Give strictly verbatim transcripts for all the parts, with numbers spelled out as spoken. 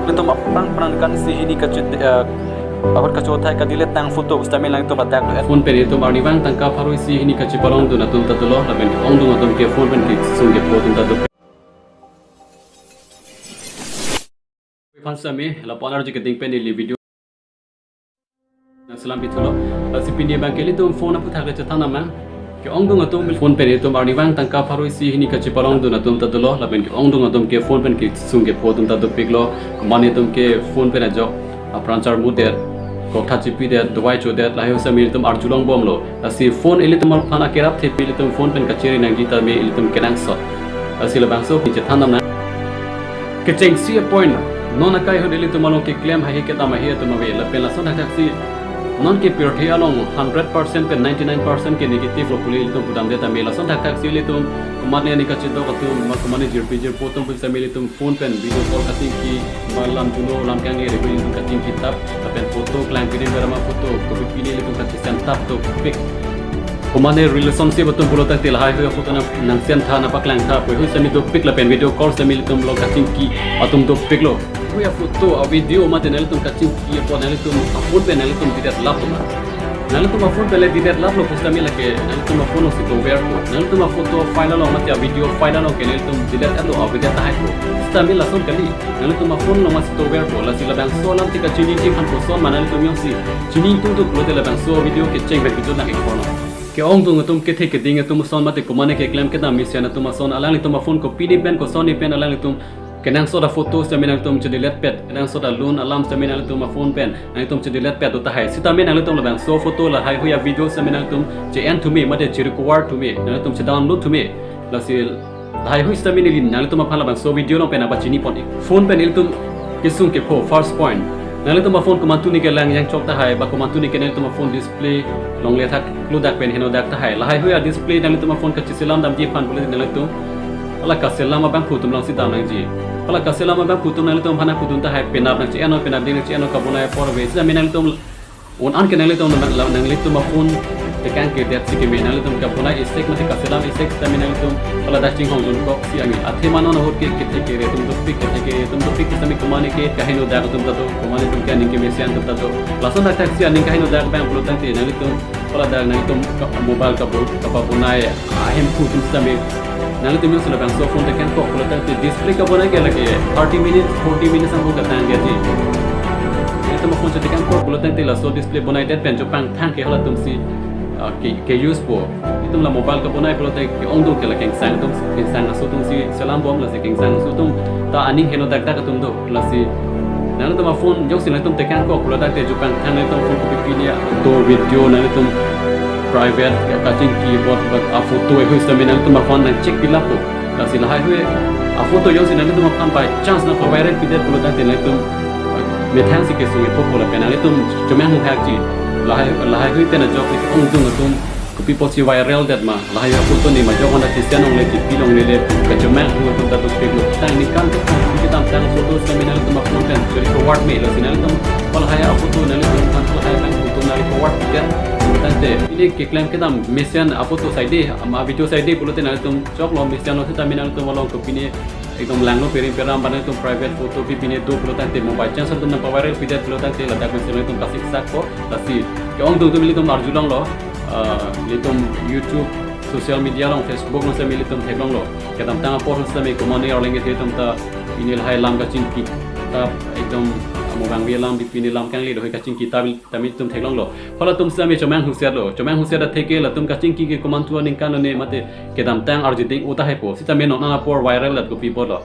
Nangtum aphrang phrang kan isi hini kachit, eh, ahut kachothai ka-delete tang photo sitame nangtum attack do. Phone pen itum arnivang tangka pharo isi hini kachipalongdun atum ta dolo, lapen ke-ongdung atum ke phone pen kesung kepho atum ta do. Aphan sitame lapu-an arju keding pen neli video nangselam pithulo. Lasi pini abang ke ilitum phone aphuthak le chethan nama. Ke-ongdung atum phone pen itum arnivang tangka pharo isi hini kachipalongdun atum ta dolo, lapen ke-ongdung atum ke phone pen kesung kepho atum ta dopiklo. Komane itum ke phone pen ajok apran charmudet, koktha chipidet, dawai chodet, lahai sitame itum arjulongbomlo. Lasi phone ilitum aphan akerap thepi ilitum phone pen kachere nangji tame ilitum kenangsot. Lasi labangso pini chethan nama. Kechengsi a-point, non akai ahut ilitum along keklem haihe kedam haihe atum ave, lapen lason thakthaksi non ke pirthe along hundred percent pen ninety-nine percent ke negative lo pu ilitum pudamde tame, lason thakthaksi ilitum komane aning kachidok atum, ma komane jirpi jirpo atum pu sitame ilitum phone pen video call kachingki, ma lam juno lam kangle re ilitum kachingki tap, lapen photo klang pini berama photo, kopi pini ilitum kachisen tap dopik. Komane relationship atum pulo tangte lahai hui a-photo nang, nangsen tha, nangpaklang tha pu hui sitame dopik, lapen video call sitame ilitum along kachingki atum dopiklo. Hui a-photo, a-video mate nanglitum kachingki apot nanglitum a-phone pen nanglitum delete lap tuma. Nanglitum a-phone pen le delete laplo pu sitame lake nanglitum a-phone along si toverpo. Nanglitum a-photo file along mate a-video file along ke nanglitum delete etlo, a-video tahaipo. Sitame lason kali. Nanglitum a-phone along si toverpo, lasi labangso alam te kachini ji aphan koson ma nanglitum jongsi chini tungtuk pulote labangso video kecheng pen video nang ekor no. Ke-ongdung atum kethe keding atum ason mate komane keklem kedam mesen atum ason alanglitum a-phone kopine pen kosonne pen alanglitum kenangsot a-photo sitame nangtum che-delete pet, kenangsot alun alam sitame nangtum a-phone pen nangtum che-delete pet do tahai. Sitame nangtum labangso photo lahai hui a-video sitame nangtum che-en thume mate che-recover thume, nangtum che-download thume. Lasi lahai hui sitame neli nangtum aphan labangso video along pen nangpachini pon ik. Phone pen ilitum kesung kepho, first point. Nangtum a-phone komantu ni kelang jangchok tahai, ba komantu ni ke nangtum a-phone display longle thak, klodak pen henodak tahai. Lahai hui a-display nangtum a-phone kachiselam damji aphan pulote nangtum hala kaselam abangphu atum along si dam nangji. Hala kaselam abangphu atum nangtum aphan nangpudun tahai, penap nangche-en non, penap ding nangche-en non kabonai apor ave. Sitame nangtum un-an ke nangtum nang, nangtum a-phone tekang kedet si keme, nangtum kabonai isek mate kaselam isek sitame nangtum hala dak chinghong junkok si ami. Athema non ahut ke kethe kere atum dopik, kethe kere atum dopik sitame komane ke kahenodak atum ta do, komane atum ke aning kemesen atum ta do. Lason dak thaksi aning kahenodak abang pulo tangte nangtum hala dak nangtum ka-, mobile kabo-, kapabonai ahemphu atum sitame nangtum jongsi labangso phone tekangkok pulo tangte display kabonai ke lake thirty minutes, forty minutes angbong katang dia ji. Nangtum a-phone che tekangkok pulo tangte laso display bonaidet pen chopangthang ke halatum si, ah, ke, ke-usepo. Itum la mobile kabonai pulote ke-ongdung ke la kengsang atum, kengsang aso atum si selambom, lasi kengsang aso atum ta aning henodakdak atum do, lasi nangtum a-phone jongsi nangtum tekangkok pulo tangte chopangthang nangtum phone kopi pini a-photo video nangtum private ya kachingki apot, but a-photo hui sitame nangtum a-phone nangcheck pilappo. Lasi lahai hui a-photo jongsi nangtum aphan by chance nangpa-viral pidet pulo tangte nangtum methang si kesung epo pulo pen nangtum chomang hung hakji. Lahai, lahai hui pen ajok ke-ongdung atum kopi apotsi viral det ma. Lahai hui a-photo ne majok hona chisen longle, chipi longle le, kachomang hung atum ta dopiklo. Tang ningkan kedamtang photo sitame nangtum a-phone pen che-recover me, lasi nangtum halahai a-photo nangtum aphan halahai abang photo nang-recover pidet pulo tangte, pini keklem kedam mesen a-photo saide, ama video saide pulote nangtum choklo mesen lo sitame nangtum along kopine ekdom langno perim peram ba nangtum private photo pi pine do pulo tangte mo by chance nangtum nangpa-viral pidet pulo tangte ladak mesen nangtum kasiksak ko. Lasi ke-ongdung atum ilitum arjulonglo, ah, ilitum YouTube, social media along, Facebook along sitame ilitum theklonglo. Kedamtang apor sitame komane arleng kethe atum ta pini lahai lam kachingki ta ekdom amo bangvi alam pi pini lam kangle dohoi kachingki ta bil- tame itum theklonglo. Halatum sitame chomang husetlo. Chomang huset atheke latum kachingki ke komantu aningkan lone mate kedamtang arju ding-o tahaipo. Sitame non an apor viral det kopi botlo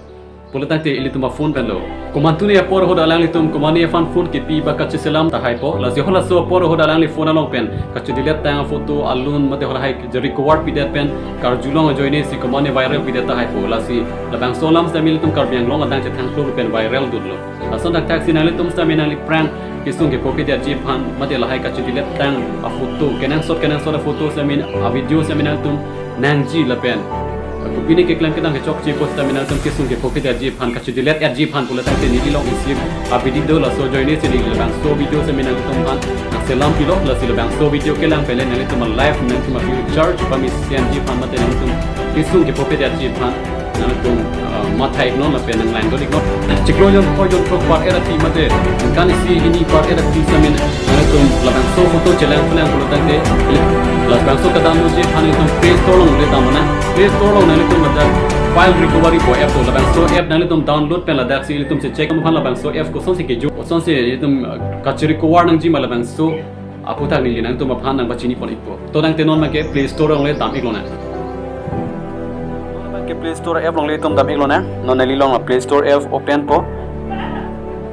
pulo tangte ilitum a-phone penlo. Komantu ni apor ahut alanglitum komane aphan phone kepi ba kachiselam tahaipo. Lasi halaso apor ahut alangli phone along pen kache-delete tang a-photo alun mate halahai je-recover pidet pen karjulong ajoine si komane viral pidet tahaipo. Lasi labangso alam sitame ilitum Karbi Anglong adang chethangklong pen viral dutlo. Lason dak thaksi nanglitum sitame nangli prank kesung kepo kedetji aphan mate lahai kache-delete tang a-photo, kenangsot kenangsot a-photo sitame a-video sitame nangtum nangji lapen kopine keklem kedam kechokche apot sitame nangtum kesung kepo kedetji aphan, kache-delete etji aphan pulo tangte neli along isi abidi do. Laso ajoine si neli labangso video sitame nangtum aphan nangselam pilo. Lasi labangso video kelang pen le nanglitum a-life, nangtum a-future chepamesenji aphan mate nangtum kesung kepo kedetji aphan Nangtum, ah, matha iknon lapen nang langdun iknon. Chiklo jon, koi jon throk par-et ati mate, ningkan isi hini par-et ati sitame nangtum labangso photo chelang pulang pulo tangte, labangso kadownload ji aphan nangtum Play Store along le damnang. Play Store along nangtum ladak file recovery pu app do, labangso app nangtum download pen ladak si nangtum si check aphan labangso app kosonsi kejo, kosonsi nangtum, ah, kache-recover nangji ma labangso aphuthak neli nangtum aphan nangpachini pon ikpo. To tangte non abangke Play Store along le dam iklonang. Non abangke Play Store app along le itum dam iklonang. Non neli along Play Store app open po.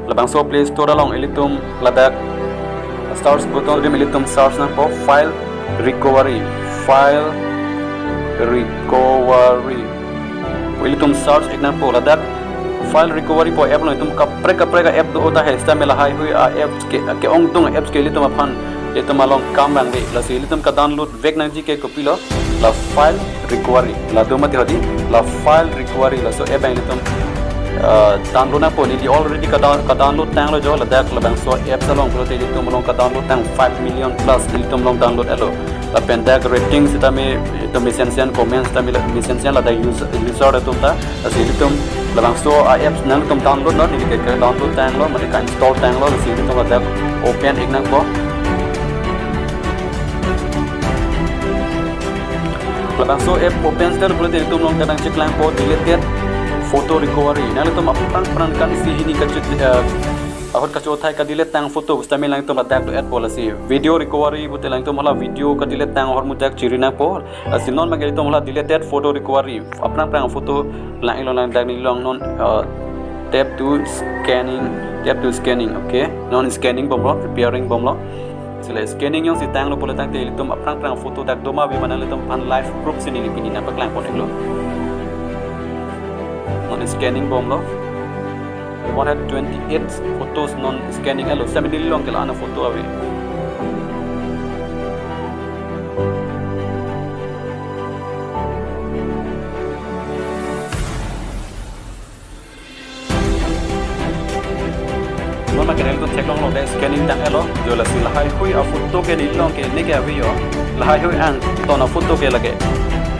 Labangso Play Store along ilitum ladak search button rim ilitum search nangpo file recovery, file recovery. Ilitum search ik nangpo ladak file recovery pu app along itum kaprek kaprek app do tahai sitame lahaihui a-apps ke, ke-ongdung apps ke ilitum aphan itum along kam vangve. Lasi ilitum kadownload vek nangji ke kopilo, la file recovery. La do mate hodi, la file recovery. Laso app abang ilitum, ah, download nangpo. Neli already kadown-, kadownload tanglo jo, ladak labangso apps along pulote ilitum along kadownload tang five million plus ilitum along download etlo. Lapen dak rating sitame itum mesensen, comment sitame la mesensen ladak user, user atum ta. Lasi ilitum labangso a-apps nangtum download non, neli ke, ke-download tanglo, mane ka-install tanglo, lasi ilitum ladak open ik nangpo. Labangso app open seta pulote itum along kadang cheklangpo deleted photo recovery. Nangtum aphrang aphrang ningkan isi hini kachit, eh, ahut kachothai ka-delete tang photo sitame nangtum ladak do-etpo. Lasi video recovery pute nangtum hala video ka-delete tang ahormu dak chiri nangpo. Lasi non abangke itum hala deleted photo recovery. Aphrang aphrang photo lang iklo, ladak neli along non, uh, tap to scanning, tap to scanning, okay. Non scanning bomlo, preparing bomlo. Sila scanning jongsi tanglo pulo tangte ilitum aphrang aphrang photo dak do ma ave ma nangtum aphan live proof si neli pini nangpaklang pon iklo. Non scanning bomlo. One hundred twenty-eight photos non scanning etlo, sitame neli along ke la-an aphoto ave. Non abangke nangtum theklonglo de scanning tang etlo, jo lasi lahaihui aphoto ke neli along ke neke ave jo. Lahaihui angton aphoto ke lake.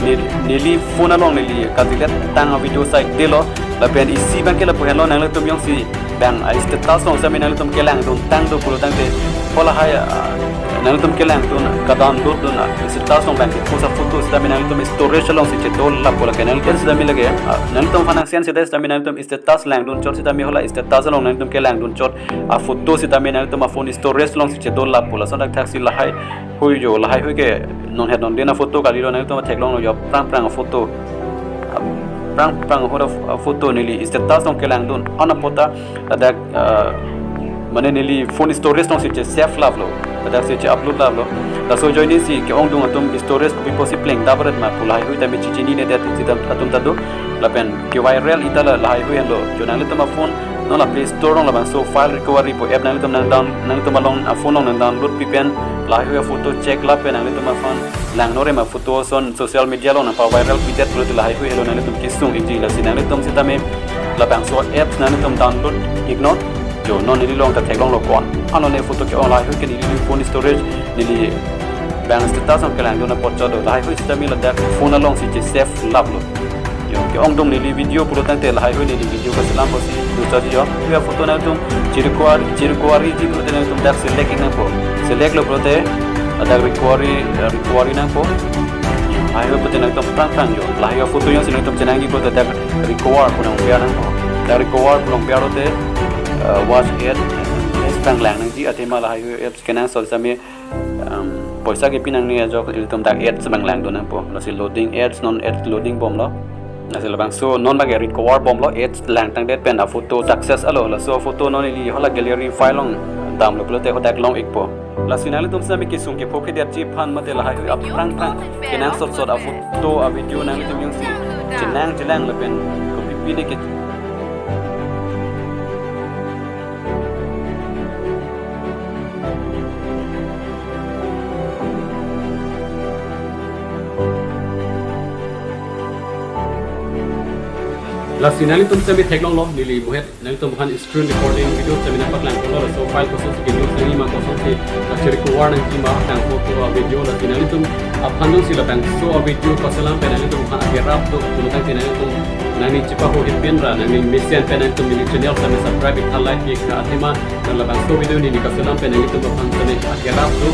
Ne-, neli phone along neli ka-delete tang avideo side delo. Lapen isi abangke lapu henlo, nangtum jongsi bang a-status along sitame nangtum kelangdun tang do pulo tangte, hala hai, ah, nangtum kelangdun ka-download dun a-status along abangke post aphoto sitame nangtum storage alongsi chedo lapu lake nangtum sitame lake, ah, nangtum aphan nangsen seta sitame nangtum status langdun chot sitame hala status along nangtum kelangdun chot aphoto sitame nangtum aphone storage alongsi chedo lapu. Lason thakthaksi lahaihui jo, lahaihui ke non het non din aphoto kalilo, nangtum theklonglo jo aphrang aphrang aphoto, aphrang aphrang ahut aphoto neli status along kelangdun an apot ta ladak, ah, mane neli phone storage alongsi che-save laplo, ladak si che-upload laplo. Laso ajoinesi ke-ongdung atum storage kopi pusi plengdap ret ma pu lahaihui tame chechinine det isi atum ta do. Lapen ke-viral ita la lahaihui henlo. Jo nangtum aphone non la Play Store along labangso file recovery pu app nangtum nang down, nangtum along aphone along nang download pi pen lahaihui aphoto check lapen nangtum aphan langno re ma photo ason social media along nangpa-viral pidet pulote lahaihui henlo, nangtum kesung ikji. Lasi nangtum sitame labangso apps nangtum download iknon. Jo non neli along ta theklonglo ko-an, ano ne photo ke-ong, lahaihui ke neli phone storage, neli bang status along kelangdun apot chot do, lahaihui sitame ladak phone alongsi che-save laplo. Jo ke-ongdung neli video pulo tangte lahaihui neli video kaselam pusi do chot jo. Lahaihui aphoto nangtum che-recover, che-recovery ji pulote nangtum dak select ik nangpo. Select lo pulote ladak recovery, eh, recovery nangpo. Lahaihui pulote nangtum aphrang aphrang jo. Lahaihui aphoto jongsi nangtum chenangji pulote dak recover pu nangber nangpo. Dak recover pu nangber lote, eh, watch ad, eh, aphrang lang nangji, athema lahaihui apps kenangsot sitame, um, poisa kepi nangne ajok ilitum dak ads abang langdun nangpo. Lasi loading ads, non ads loading bomlo. Lasi labangso non abangke recover bomlo, ads langtangdet pen aphoto success etlo. Laso aphoto non neli hala gallery file along damlo pulote hadak long ikpo. Lasi nanglitum sitame kesung kepho phedetji aphan mate lahaihui aphrang aphrang kenangsot sot aphoto avideo nanglitum jongsi chenang chelang lapen kopi pi ne ke Lasi nanglitum sitame theklonglo, neli muhet nanglitum aphan screen recording video sitame nangpaklang pon lo, laso file kosonsi ke-use nangji ma, kosonsi kache-recover nangji ma, tang photo avideo. Lasi nanglitum aphan jongsi labangso avideo kaselam pen nanglitum aphan agerap do pulo tangte nanglitum nangning chepahohit pin ra, nangning mesen pen nangtum neli channel sitame subscribe ik tha, like ik tha, athema labangso video neli kaselam pen nangtum aphan sitame akerap do.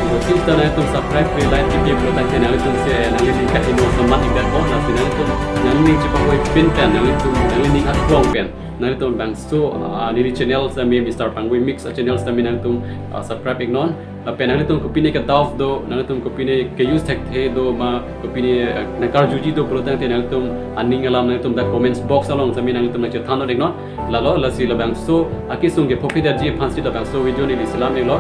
Ansi sita nangtum subscribe kri, like kri pulo tangte nangtum si nangli ning kaheno saman ik det ko, lasi nangtum nangning chepahohit pin pen nangtum nangli ning aklong pen nangtum bangso, ah, neli channel sitame Mister Pangvoi Mix a channel sitame nangtum, ah, subscribe iknon. Lapen nangtum kopine ke doubt do, nangtum kopine ke use thekthe do ma, kopine, eh, nangkarjuji do pulo tangte nangtum aning alam nangtum dak comments box along sitame nangtum nangchethan iknon. Lalo, lasi labangso akesung kepho kidetji aphansi labangso video neli selam iklo.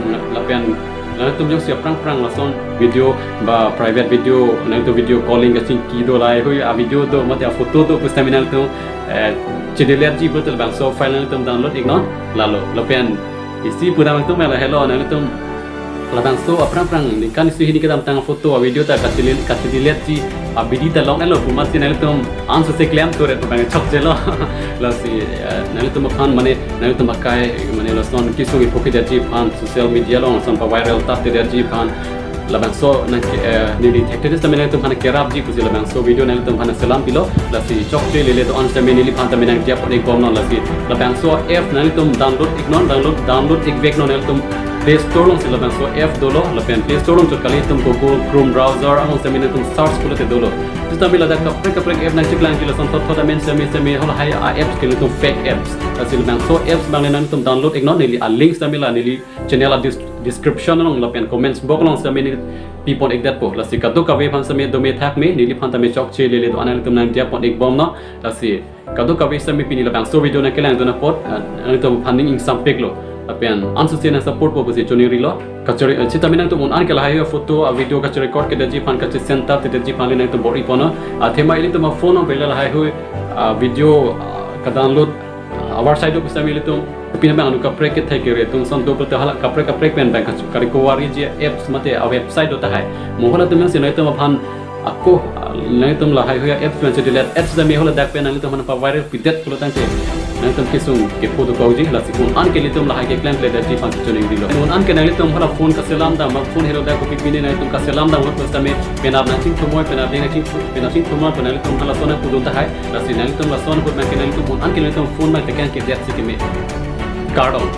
Mm, lapen nangtum jongsi aphrang phrang lason video ba private video, nangtum video calling kachingki do, lahaihui a video do mate a photo do pusitame nangtum, eh, chedeletji pulote labangso file nangtum download iknon. Lalo, lapen isi pudam nangtum lahelo, nangtum labangso aphrang phrang ningkan isi hini kedamtang photo a video ta kachedel-, kachedeletji abidi ta long-etlo pu amatsi nangtum ansose klem toret pu abang chokchelo. Lasi, eh, nangtum aphan mane nangtum akai mane lason kesung kepho kidetji aphan social media along lason paviral tap kidetji aphan labangso nang ke-, eh, neli thekthe sitame nangtum aphan kerapji pusi labangso video nangtum aphan selam pilo. Lasi chokche lele do-an sitame neliphan tame nangdiya pon ikbomnon. Lasi labangso app nangtum download iknon, download, download ikveknon nangtum Play Store alongsi labangso app dolo, lapen Play Store along chot kali itum Google Chrome browser along sitame nangtum search pulote dolo. Sitame ladak kaprek kaprek app nangcheklang ji, lason thot thot amen sitame sitame halahai a apps ke nangtum fake apps. Lasi labangso apps abang le nangtum download iknon, neli a link sitame la neli channel a dis-, description along lapen comments box along sitame neli pipon ikdetpo. Lasi kadokave aphan sitame dome thak me, neliphan tame chokche lele do-an nangtum nangdiya pon ikbomnon. Lasi kadokave sitame pini labangso video nangkelang dun apot, ah, nangtum aphan ning ingsampiklo. Lapen ansose nang support po pusi choningrilo. Kachere, eh, sitame nangtum un-an ke lahai photo a video kacherecord kedetji aphan, kachesend tap kedetji aphan le nangtum bor-iponnon. Athema ilitum a phone along pele lahaihui, ah, video, ah, kadownload, ah, avar side pusitame ilitum pini abang anu kaprek kethek kere atum ason do pulote hala kaprek kaprek pen abang kasu-, karecoverji apps mate a website do tahai. Mo halatum si nangtum aphan ako, ah, nangtum lahaihui apps pen chedelet apps sitame haladak pen nangtum aphan paviral pidet pulo tangte nangtum kesung kepho dokokji. Lasi un-an ke ilitum lahai keklem kledetji aphan choningrilo. Un-an ke nangtum hala phone kaselam dam, ma phone helo dak kopi pine nangtum kaselam dam hot sitame penap nangchingthumoi, penap ding nangching, penap chingthumoi, penap ilitum hala son nangpudun tahai. Lasi nangtum lason ahut nangke nangtum un-an ke nangtum phone nangtekang kedet si keme. Kardom.